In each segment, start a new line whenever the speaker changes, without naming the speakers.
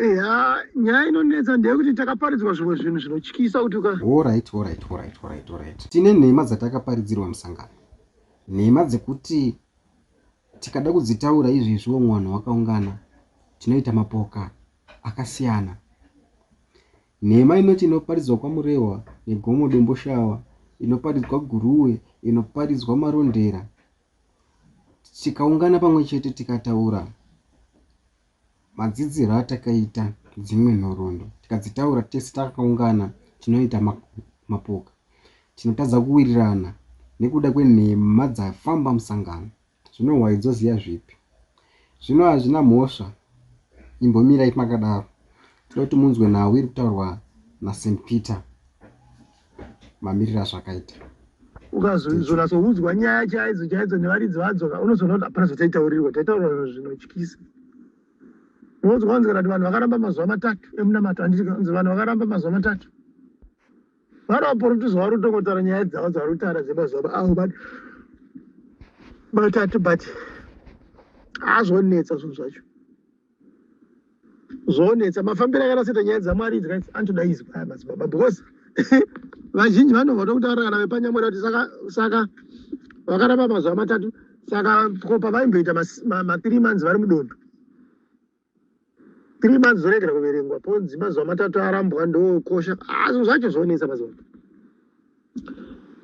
Eya, nyaya inonetsa ndeyekuti takaparidzwa zvimwe zvinhu zvinotyisa kuti uka
Alright, alright, alright, alright, alright. Tine nhema dzatakaparidzirwa musangano. Nhema dzekuti tikada kudzitaura izvezvi vamwe vanhu vakaungana tinoita mapoka akasiyana. Nhema inoti inoparidzwa kwaMurehwa neGomo Domboshawa, inoparidzwa Guruwe, inoparidzwa Marondera. Tikaungana pamwe chete tikataura madzidziro atakaita dzimwe nhoroondo tikadzitaura tese takaungana tinoita mapoka tinotadza kuwirirana nekuda kwenhema dzafamba musangano zvino hwai dzoziva zvipi zvino hazvina mhosva imbomirai makadaro tinoda kuti munzwe nhau iri kutaurwa naSt Peter mamiriro azvakaita.
Ukazonatsoudzwa nyaya chaidzo chaidzo nevaridzi vadzo ka unozoona kuti hapana zvataitaurirwa, taitaurirwa zvinhu zvinotyisa. Unonzwa kunzi kana kuti vanhu vakaramba mazuva matatu emunamato handiti kunzi vanhu vakaramba mazuva matatu. Vana vaporofita zvavari kutongotaura nyaya dzavo dzavari kutaura dzemazuva avo matatu but hazvonetsa zvinhu zvacho. Zvonetsa mafambiro akanasoita nyaya dzamwari idzi guys anotoda izwi aya madzibaba because vazhinji vanobva tokutaura kana vepanyamwera kuti saka saka vakaramba mazuva matatu saka ko pavaimboita ma3 months vari mudondo 3 months zoregera kuverengwa ponzi mazuva matatu arambwa ndokosha ah, zvinhu zvacho zvonetsa mazuva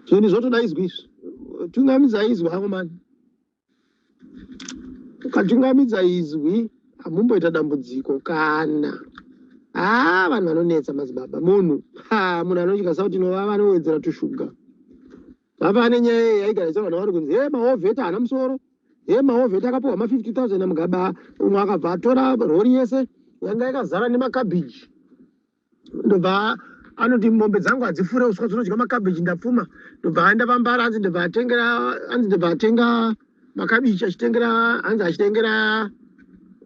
zvinhu zvotoda izwi izvi tungamidza izwi hako mani Ukatungamidza izwi hamumboita dambudziko kana. Haa vanhu vanonetsa madzibaba. Munhu ha munhu anodya sauti inovava anowedzera tushuga. Baba ane nyaya iyi yaigara ichitaurwa navanhu kunzi he mahovheta haana musoro. He mahovheta akapiwa ma 50,000 naMugabe umwe akabva atora rori yese yanga yakazara nemakabhiji. Ndobva anoti mombe dzangu hadzifure uswa dzinodya makabichi ndapfuma. Ndobva aenda pambara hanzi ndobva atengera hanzi ndobva atenga makabichi achitengera hanzi achitengera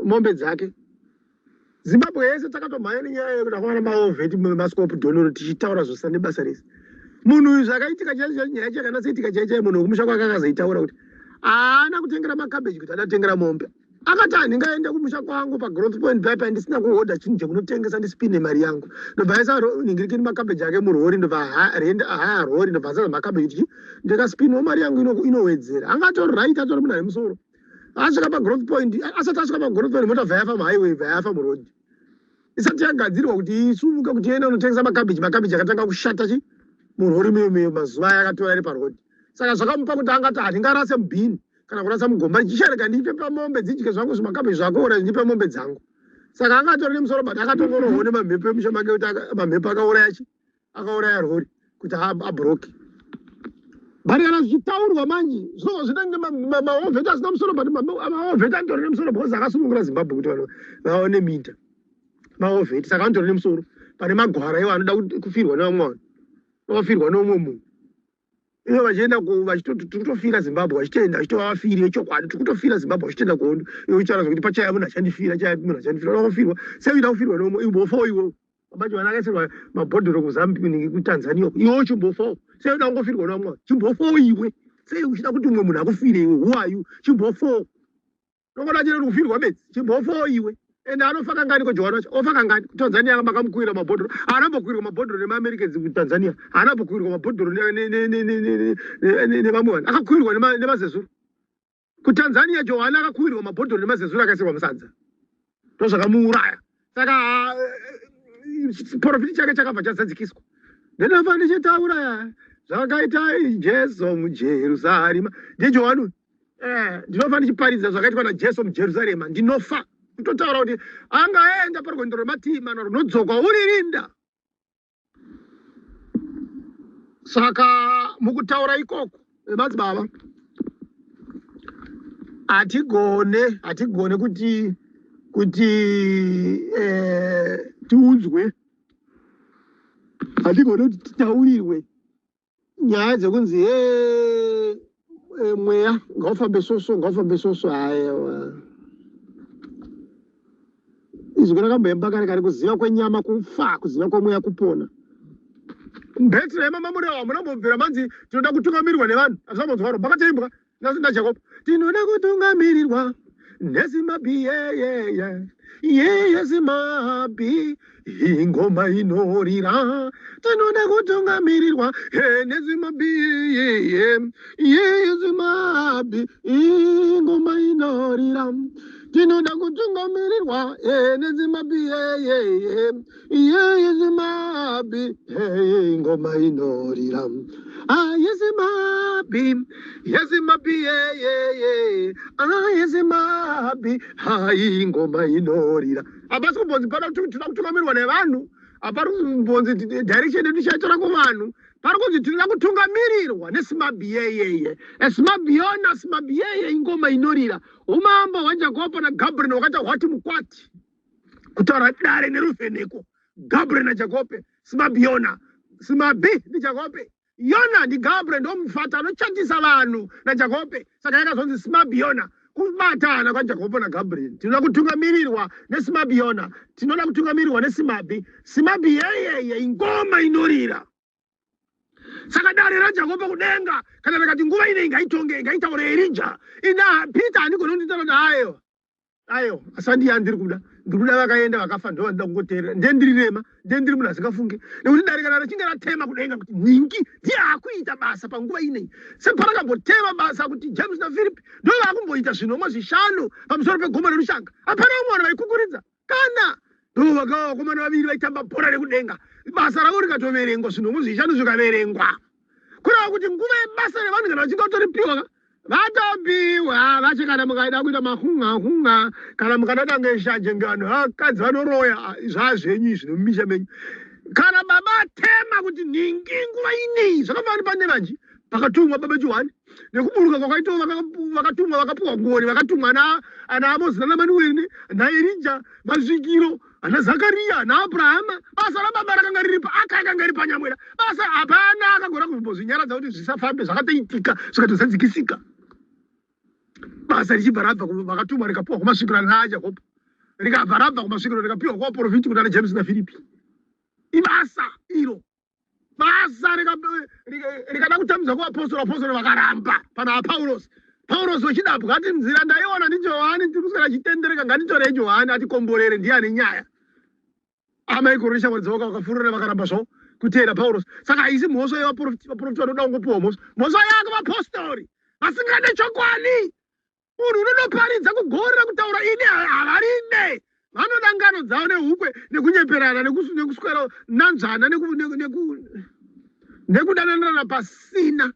mombe dzake. Zimbabwe yese takatomhanya nenyaya yekuti akawana maovheti mascope donoro tichitaura zvose nebasa rese. Munhu uyu zvakaitika chaicho chaicho nyaya yacho yakanatsoitika chaicho chaiyo munhu wekumusha kwake akazoitaura kuti haana kutengera makabeji kuti adatengera mombe. Akati handingaende kumusha kwangu pagrowth point paya paya ndisina kuhodha chinhu chekunotengesa ndisipinde mari yangu. Ndobva aisa ningirikini makabeji ake murori ndobva haya rori ndobva asaza makabeji kuti ndikaspinwa mari yangu inowedzera. Anga atori right atori munhu ane musoro. Asvika pagrowth point asati asvika pagrowth point mota bva yafa muhighway bva yafa muroad. Isati yagadzirwa kuti isumuke kuti iende kunotengesa makabeji makabeji akatanga kushata chi murori miyo miyo mazuva aya akatora ari paroad. Saka zvakamupa kuti angati handingarase mubhini kana kurasa mugomba ndichisharika ndipe pamombe dzidye zvangu zvimakabhi zvakuora ndipe mombe dzangu saka anga atori nemusoro but akatongorohwa nemamhepo emusha make kuti mamhepo akauraya chi akauraya rori kuti abroke but kana zvichitaurwa manje zvinova zvinenge maovheti asina musoro but maovheti anotori nemusoro because akasunungura Zimbabwe kuti vanhu vaone minda maovheti saka anotori nemusoro pane magwara iwo anoda kufirwa nevamwe vanhu vafirwa neumwe munhu Ivo vachienda vachitoti tiri kutofira Zimbabwe vachitoenda vachitova vafiri vechokwadi tiri kutofira Zimbabwe vachitoenda kuhondo iwe uchitaura zvekuti pachaya munhu achandifira chaya munhu achandifira unoda kufirwa sei uchida kufirwa neumwe imbofawo iwewe baba Johana akaisirwa mabhodhoro kuZambia kuTanzania uko iwewe chimbofawo sei uda kungofirwa nevamwe chimbofawo iwe sei uchida kuti umwe munhu akufire iwe who are you chimbofawo Unongoda chete kufirwa bedzi. Chimbofawo iwe. Ende anofa kangani ko Johani wacho? Ofa kangani? KuTanzania makamukwira mabhodhoro. Haana mbokwirwa mabhodhoro nemaAmericans kuTanzania. Haana mbokwirwa mabhodhoro nevamwe vanhu. Akakwirwa nemazezuru. KuTanzania Johani akakwirwa mabhodhoro nemazezuru akaisirwa musadza. Ndozvakamuuraya. Saka chiprofiti chake chakabva chazadzikiswa. Ndinofa ndichitaura zvakaita Jesu muJerusarema. NdiJohani uyu. Eh, ndinofa ndichiparidza zvakaitwa naJesu muJerusarema. Ndinofa kutotaura kuti angaenda parwendo rwematii mana runodzoka uri rinda. Saka mukutaura ikoko vemadzibaba hatigone hatigone kuti kuti eh, tiudzwe hatigone kuti titaurirwe nyaya dzekunzi he eh, mweya ngaufambe soso ngaufambe soso haiwa izwi rakamboemba kare kare kuziva kwenyama kufa kuziva kwemweya kupona Bethlehem mamurewa hamuna kumbobvira manzi tinoda kutungamirirwa nevanhu hazvina kumbonzwaro pakatoimbwa naJacob tinoda kutungamirirwa nezimbabwe yeyeye yeye zimbabwe Simabi ingoma inorira, tinoda kutungamirirwa nezimabi. Yezimabi ingoma inorira, tinoda kutungamirirwa nezimabi. Yezimabi ingoma inorira. Ah, yezimabi, yezimabi, ye ah, yezimabi, hai ingoma inorira. Hapasi kumbonzi pada tinoda kutungamirirwa nevanhu, hapari kumbonzi direction yedu tichaitora kuvanhu. Pari kunzi tinoda kutungamirirwa nesimabi yeyeye, esimabiona simabi yeye ingoma inorira. Umambo hwaJakobo naGabriel hwakaita hwati mukwati, kutaura dare neruvheneko. Gabriel naJakobe, simabiona, simabi ndiJakobe, Yona ndiGabriel, ndomufata anochatisa vanhu naJakobe. Saka yakazonzi simabiona, kubatana kwaJakobo naGabriel. Tinoda kutungamirirwa nesimabiona, tinoda kutungamirirwa nesimabi. Simabi yeyeye ingoma inorira. Saka dare raJakobo kudenga kana rikati nguva inei ngaitonge, ngaitaure Erija, ina Peter handigoni kunditaura kuti aiwa, aiwa, asandi yandiri kuda, ndiri kuda vakaenda vakafa, ndo vandida kungoteerera. Ndiye ndiri rema, ndiye ndiri munhu asingafunge, nekuti dare kana richinge ratema kudenga kuti nhingi ndiye akuita basa panguva inei, separakambotema basa kuti James naPhilip ndo vakumboita zvinomwe zvishanu pamusoro pegomo rerushanga, hapana umwe vanhu vaikukuridza kana ndo vakava vakomana vaviri vaitamba bhora rekudenga. Basa ravo rikatoverengwa, zvinomwe zvishanu zvikaverengwa, kureva kuti nguva yebasa revanhu kana vachinge vatoripiwa vatopiwa vacho. Kana mukaida kuita mahunga hunga, kana mukada tange shanje ngevanhu vakadzi vanoroya, zvazvenyu izvi nemumisha menyu. Kana baba atema kuti nhingi nguva inei, zvakafanana pane vanji pakatumwa baba Johani nekuburuka kwakaitwa, vakatumwa vakapiwa ngori, vakatumwa ana Amosi nana Manueri naErija, masvikiro ana Zakariya naAbrahama. Basa rababa rakanga riri akanga riri panyamwera. Basa hapana akagona kumbozvinyaradza kuti zvisafambe, zvakatoitika zvikatozadzikisika. Basa richibva rabva vakatumwa rikapiwa kumasvikiro ana Jakobo, rikabva rabva kumasvikiro rikapiwa kuvaprofiti kuna James naFiripi. Ibasa iro, basa rikada kutambidzwa kuvapostori, vapostori vakaramba. Pana aPaurosi, Paurosi wechidabwa ati, "Nzira ndaiona ndiJohani, tiri kuswera chitendereka, ngatitorei Johani atikomborere, ndiye ane nyaya." Amaikoro neshamwari dzavo vakafurira, vakaramba zvavo kuteera Paurosi. Saka haisi mhosva yevaprofiti, vaprofiti vanoda kungopiwa mhosva. Mhosva yako vapostori vasingade chokwadi. Munhu unonoparidza kugorera kutaura ini havaride, vanoda ngano dzavo nehukwe nekunyeperana nekuswera nanzvana nekudananirana pasina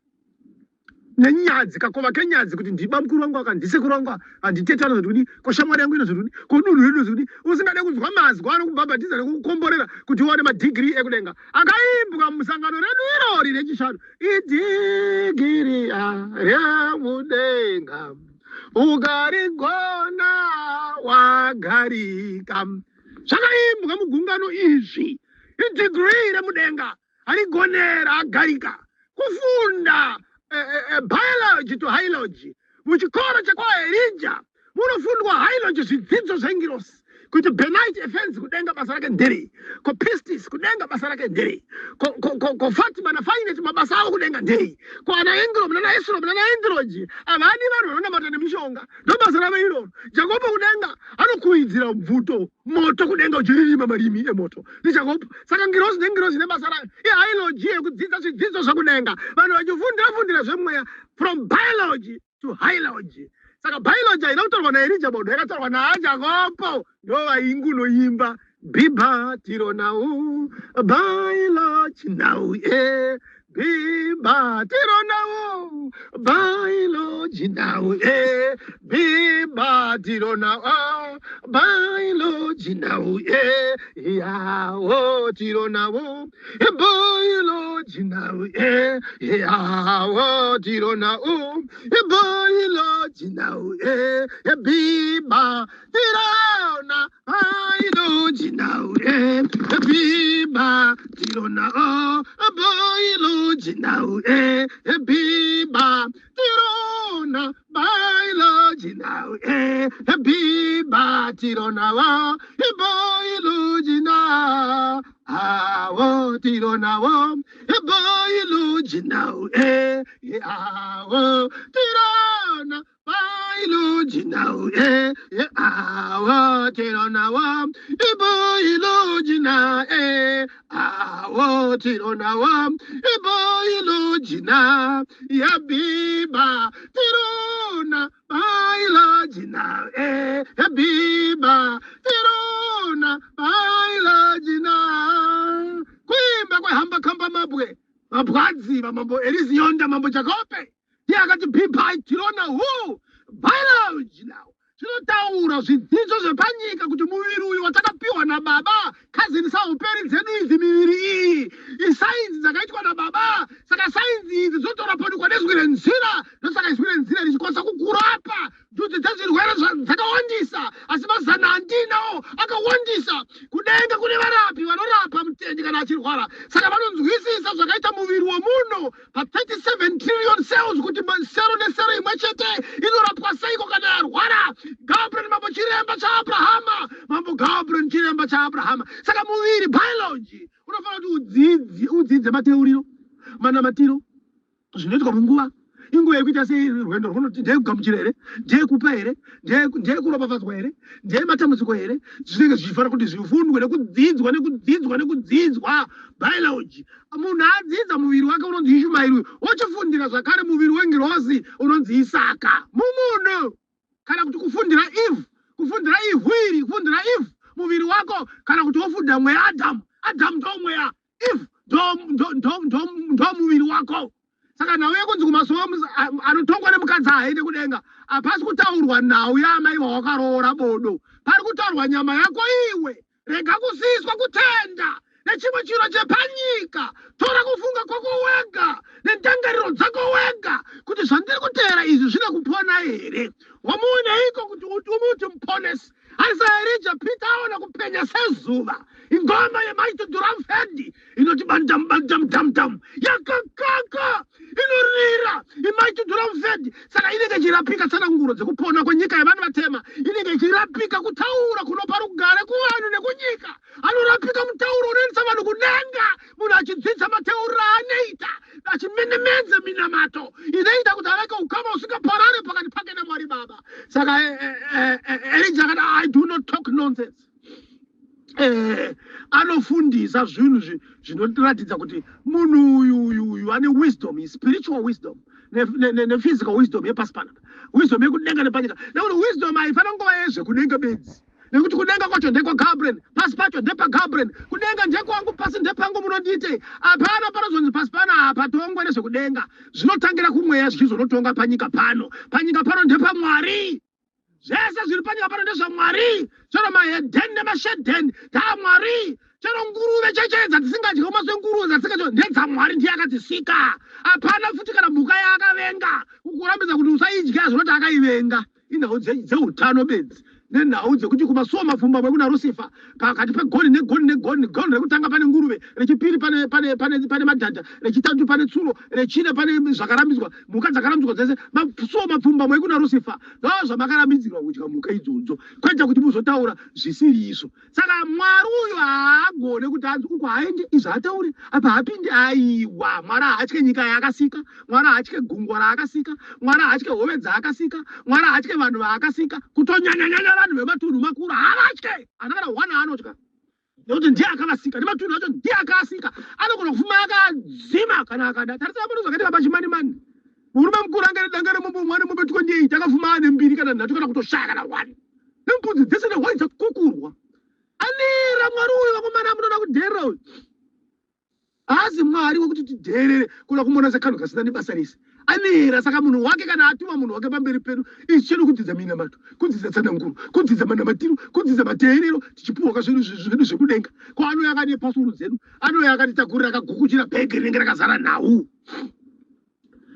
nenyadzi, kakova kenyadzi kuti ndiba mukuru wangu akandisekuru wangu handitete anozoti kudi, ko shamwari yangu inozoti kudi, ko dunhu rinozoti kudi. Usingade kunzwa mazwi anokubhabhatidza nekukukomborera kuti uwane madhigiri ekudenga akaimbwa musangano redu irori rechishanu. Idhigiri remudenga, ukarigona wagarika. Zvakaimbwa mugungano izvi. Idhigiri remudenga harigonera agarika. Kufunda biology to hylogy muchikoro chekwaErija munofundwa hylogy, zvidzidzo zvengirosi, kuti Benite Efenzi kudenga basa rake nderei, ko Pistis kudenga basa rake nderei, ko Fatima naFainet mabasa avo kudenga nderei, ko ana Engrom nana Esrom nana Endroji havadi vanhu vanonamata nemishonga, ndo basa ravo iroro. Jakobo kudenga anokuidzira mvuto moto kudenga uchiririma marimi emoto ndiJakobo. Saka ngirozi nengirozi nebasa rayo. Ihylogy yekudzidza zvidzidzo zvekudenga, vanhu vachifundira fundira zvemweya from biology to hylogy. Saka biology haina kutorwa naErija bodo, yakatorwa naaJakobo, ndo vaingunoimba biba tiro nau biology now e biba tiro nau biology now e biba tiro nau biology now e yawo tiro nau biology now e yawo tiro nau biology now e biba tirona biology now e biba tirona biology now e biba tirona biology now e biba tirona biology now awo tirona biology now e awo tirona biology now e awo tirona biology. Tironawo, tironawo, biology na yabiba, tirona biology na yabiba, tirona biology na. Kuimba kwehamba kamba mabwe mabwadzi vamambo Elizionda, mambo Jakobe ndiye akati bibai tirona hu biology now. Zvinotaura zvidzidzo zvepanyika kuti muviri uyu watakapiwa nababa kazini sauperi dzedu idzi, miviri iyi isainzi dzakaitwa nababa. Saka sainzi idzi dzotorapanikwa nezwi renzira. Ndosaka izwi renzira richikwanisa kukurapa ndudzi dzezvirwere dzakawandisa, asi mazana andinawo akawandisa. Kudenga kune varapi vanorapa mutendi kana achirwara, saka vanonzwisisa zvakaita muviri womunhu pa37 trillion cells, kuti sero nesero imwe chete inorapwa seiko kana yarwara. Gabriel mambo chiremba chaAbrahama, mambo Gabriel chiremba chaAbrahama. Saka muviri biology unofanira kuti udzidze mateuriro, manamatiro, zvinoitwa munguva inguva yekuita sei, rwendo rwunoti ndeyekugamuchira here, ndeyekupa here, ndeyekuropafadzwa here, ndeyematambudziko here. Zvinenge zvichifanira kuti zvifundwe nekudzidzwa, nekudzidzwa, nekudzidzwa biology. Munhu adzidza muviri wake unonzi Ishumairi uyu, wochifundira zvakare muviri wengirozi unonzi Isaka mumunhu, kana kuti kufundira ivhu, kufundira ivhu iri, kufundira ivhu muviri wako, kana kuti wofundira mweya Adhamu. Adhamu ndo mweya, ivhu ndo muviri wako. Saka nhau yekunzi kumasowe anotongwa nemukadzi haende kudenga, hapasi kutaurwa nhau yaamai wawakaroora bodo, pari kutaurwa nyama yako iwe. Rega kusiswa kutenda nechimwe chiro chepanyika. Tora kufunga kwako wega nendangariro dzako wega kuti zvandiri kuteera izvi zvine kupona here. Wamuoneiko kuti umuti muponesi? Arisa Erija Peter aona kupenya sezuva. Ingoma yemaiti duramfendi inoti bandam bandam dam dam yakakaka inorira imaiti duramfendi. Saka inenge ichirapika tsananguro dzekupona kwenyika yevanhu vatema, inenge ichirapika kutaura kunopa rugare kuvanhu nekunyika. Anorapika mutauro unoendesa vanhu kudenga, munhu achidzidza mateuriro aanoita, achimenemedza minamato inoita kuti aveke ukama usingaparare pakati pake naMwari Baba. Saka Elija akati, "I do not talk nonsense." Anofundisa zvinhu zvinoratidza kuti munhu uyu ane wisdom, spiritual wisdom nephysical wisdom yepasi panapa, wisdom yekudenga nepanyika. Nekuti wisdom haifanira kungova yezvekudenga bedzi, nekuti kudenga kwacho ndekwaGabriel, pasi pacho ndepaGabriel. Kudenga ndekwangu, pasi ndepangu, munondiitei? Hapana panozonzi pasi pano hapatongwe nezvekudenga. Zvinotangira kumweya zvichizonotonga panyika pano. Panyika pano ndepamwari, zvese zviri panyika pano ndezvamwari. Chero mahedheni nemashedheni ndaamwari, chero nguruve chechedza dzisingadyi kumaswe, nguruve dzatingadyi ndedzamwari, ndiye akadzisika. Hapana futi kana mhuka yaakavenga kukurambidza kuti usaidya zvinoti akaivenga. Inhau dzeutano bedzi nenhau dzekuti kumasuo mapfumbamwe kuna Rusifa, pakati pegoni negoni negoni. Goni rekutanga pane nguruve, rechipiri pane madhadha, rechitatu pane tsuro, rechina pane zvakarambidzwa, mhuka dzakarambidzwa dzese. Masuo mapfumbamwe kuna Rusifa, ndo zvamakarambidzirwa kudya mhuka idzodzo, kwete kuti muzotaura zvisiri izvo. Saka Mwari uyu haagone kuti anzi uku haendi, izvi haatauri, apa hapindi. Aiwa, Mwari haatye nyika yaakasika, Mwari haatye gungwa raakasika, Mwari haatye hove dzaakasika, Mwari haatye vanhu vaakasika, kutonyanyanyanya vanhu vematunhu makuru haavatye. Hana kana hwana anotya, nekuti ndiye akavasika, nematunhu acho ndiye akaasika. Anogona kufuma akadzima kana akada. Tarisai pano zvakaitika paChimanimani. Murume mukuru anga danga remombe mwana mombe 28, akafuma ane mbiri kana nhatu, kana kutoshaya kana one, nembudzi dzese nehwai dzakukurwa. Anera Mwari uyu. Vakomana, munoda kudherera uyu. Haasi Mwari wekuti tidherere kuda kumuona sekanhu kasina nebasa rese. Anera. Saka munhu wake kana atuma munhu wake pamberi pedu, isu chedu kudzidza minamato, kudzidza tsananguro, kudzidza manamatiro, kudzidza mateerero, tichipuhwa kazvinhu zvedu zvekudenga. Ko anouya akane pasuru dzedu, anouya akatitakurira akagukuchira bhegi rinenge rakazara nhau.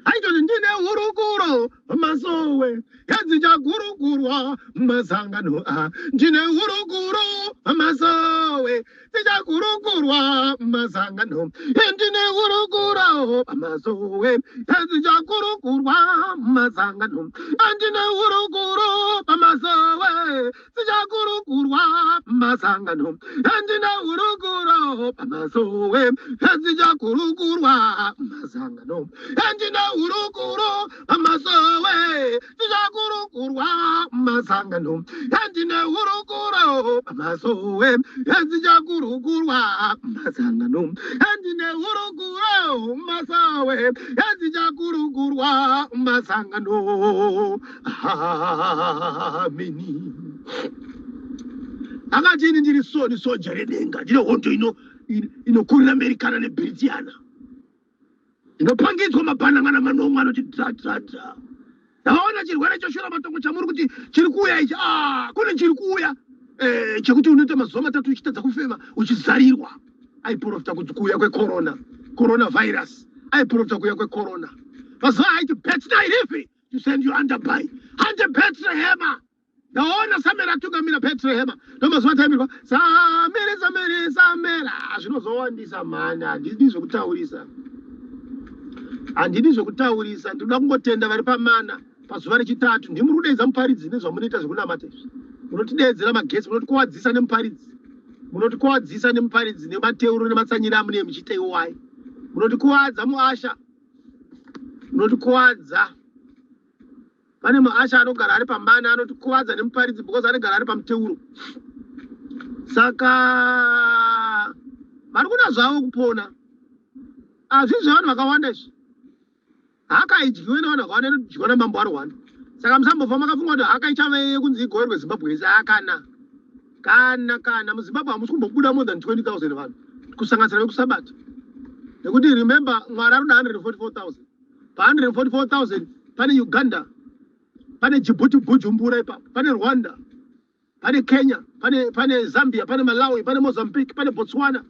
Aitoti ndine hurukuro masowe yadzichakurukurwa mumasangano a, ndine hurukuro masowe dzichakurukurwa mumasangano, ndine hurukuro pamasowe yadzichakurukurwa mumasangano, ndine hurukuro pamasowe dzichakurukurwa mumasangano, ndine hurukuro pamasowe yadzichakurukurwa mumasangano, ndine hurukuro pamasowe dzichakurukurwa mumasangano, ndine hurukuro pamasowe yadzichakurukurwa. Dzichakurukurwa masangano, handine hurukuro masawe, yadzichakurukurwa masangano. Ameni. Akati ini ndiri soni soja redenga, ndine hondo ino inokurira Amerikana neBritiana, ndinopangidzwa mabhanangana manomwe anoti dra dra dra. Ndavaona chirwere cheshura matongo chamuri kuti chiri kuuya ichi. Ah, kune chiri kuuya chekuti unoita mazuva 3 uchitadza kufema uchizarirwa. Aiprofita kuti kuuya kwecorona, coronavirus. Aiprofita kuuya kwecorona. Mazuva aiti Bethlehem to send you under by hande Bethlehem. Ndaona Samuel atungamira Bethlehem. Ndomazuva ataimirwa Samere Samere Samere. Ah, zvinozowandisa mhani, handidi zvekutaurisa, handidi zvekutaurisa. Ndinoda kungotenda vari pamana pazuva rechitatu. Ndimuri kudeedza muparidzi nezvamunoita zvekunamata izvi. Munotideedzera magetsi, munotikuwadzisa nemuparidzi, munotikuwadzisa nemuparidzi nemateuro nematsanyiro amunee muchiita iwai. Munotikuwadza muasha, munotikuwadza. Pane muasha anogara ari pamana anotikuvadza nemuparidzi because anogara ari pamuteuro. Saka vari kuda zvavo kupona. Hazvisi zvevanhu vakawanda izvi. Haka haidyiwe nevanhu vakawanda, inodyiwa namambo ari one. Saka musambofa makafunga kuti haka ichave yekunzi igoverwe Zimbabwe yese. Hakana. Kana kana muZimbabwe hamusi kumbobuda more than 20,000 vanhu kusanganisira vekusabata. Nekuti remember Mwari anoda 144,000. Pa 144,000 pane Uganda, pane Djibouti, Bujumbura ipapo, pane Rwanda, pane Kenya, pane Zambia, pane Malawi, pane Mozambique, pane Botswana,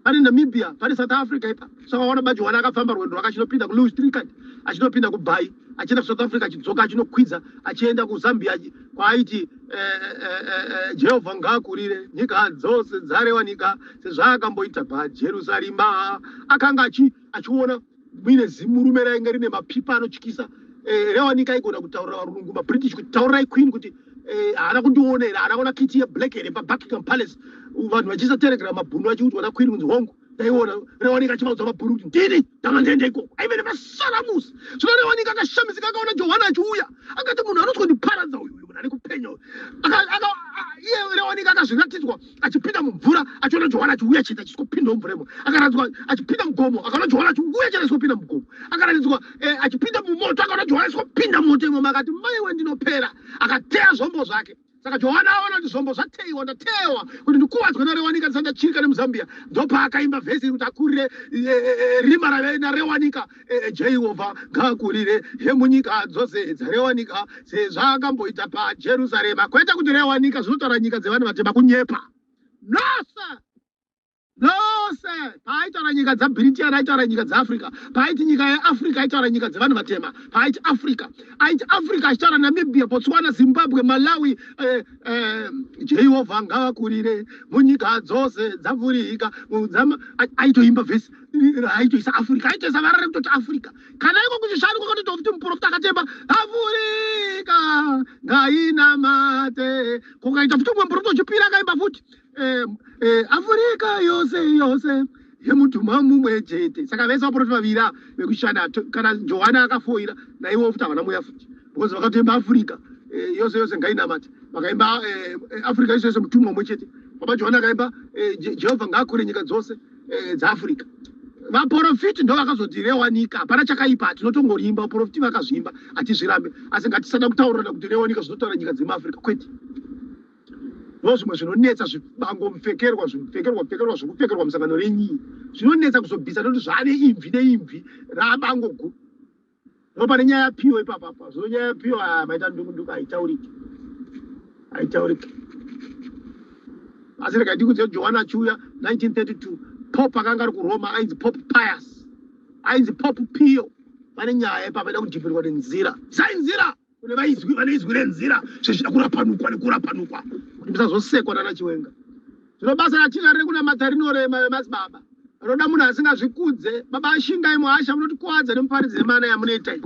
pane Namibia, pane South Africa ipapo. Saka waona Bajohana akafamba rwendo rwake achinopinda kuLouis Trichardt, achinopinda kuBai, achienda kuSouth Africa, achidzoka achinokwidza achienda kuZambia kwaaiti Jehovha ngaakurire nyika dzose dzarewanika sezvaakamboita paJerusarema. Akanga achiona muine zimurume rainge rine mapipa anotyisa. Rewanika aigona kutaurira varungu maBritish kuti taurirai queen kuti haana kundiona here, haana kuona kiti yeblack here paBuckingham Palace. Vanhu vachiisa telegram mabhunu achiudzwa naqueen kunzi hongu ndaiona. Rewanika achivaudza mabhunu kuti ndini ndanga ndienda ikoko, aive nemasaramusi. Zvino Rewanika akashamisika akaona Johana achiuya, akati munhu anozwa ndiparadza uyu, uyu munhu ane kupenya uyu. Iye Rewanika akazviratidzwa achipinda mumvura achiona Johana achiuya chete achiswopinda mumvura imo. Akaratidzwa achipinda mugomo akaona Johana achiuya chete achiswopinda mugomo. Akaratidzwa achipinda mumoto akaona Johana achiswopinda mumoto imomo. Akati maiwe ndinopera. Akateya zvombo zvake. Saka Johana aona kuti zvombo zvateiwa, ndatewa kuti ndikuvadzwe naRewanika ndisati ndachirika nemuZambia. Ndopaakaimba vhesi iri kuti akurire rima naRewanika. Jehovha ngaakurire yemunyika dzose dzaRewanika sezvaakamboita paJerusarema. Kwete kuti Rewanika zvinotaura nyika dzevanhu vatema, kunyepa. No sir. No sir. Paaitaura nyika dzaBritain aitaura nyika dzeAfrica. Paaiti nyika yeAfrica aitaura nyika dzevanhu vatema. Paaiti Africa aiti Africa achitaura Namibia, Botswana, Zimbabwe, Malawi. Jehovha ngavakurire munyika dzose dzavhurika. Aitoimba vhesi aitoisa Africa, aitoisa vara rekutoti Africa. Kana iko kuchishanu kwakatoita kuti muprofita akatemba Africa ngainamate. Kukaita futi umwe muprofita uchipira akaimba futi Africa yose yose yemutuma mumwe chete. Saka vese vaprofita vaviri ava vekushana, kana Johana akafoira naiwo futi havana mweya futi, because vakatoimba Africa yose yose ngainamate. Vakaimba Africa yose yose mutumwa mumwe chete. Baba Johana akaimba Jehovha ngaakure nyika dzose dzaAfrica. Vaprofiti ndo vakazoti Rewanika. Hapana chakaipa, tinotongorimba. Vaprofiti vakazvimba, hatizvirambe, asi ngatisada kutaurirana kuti Rewanika zvinotaura nyika dzemuAfrica. Kwete. Ndo zvimwe zvinonetsa, zvibango mupfekerwa, zvipfekerwa pfekerwa zvekupfekerwa musangano renyii zvinonetsa kuzobvisa nekuti zvane imvi neimvi rabango guru. Ndo pane nyaya yapiwo ipapa apa. Zvino nyaya yapiwo aya maita ndukunduku, haitauriki, haitauriki. Asi rega ndikudze, Johana achiuya 1932, Pope akanga ari kuRoma ainzi Pope Pius, ainzi Pope Pio. Pane nyaya ipapa ida kudhibhirwa nenzira sai nzira kune vaizwi vane izwi renzira zvezvida kurapanukwa nekurapanukwa kuti musazosekwa nana Chiwenga. Zvino basa ratina rekunamata rinorema vemadzibaba, rinoda munhu asingazvikudze. Baba ashingai muhasha, munotikuwadza nemuparidzi nemana yamunoita iyi.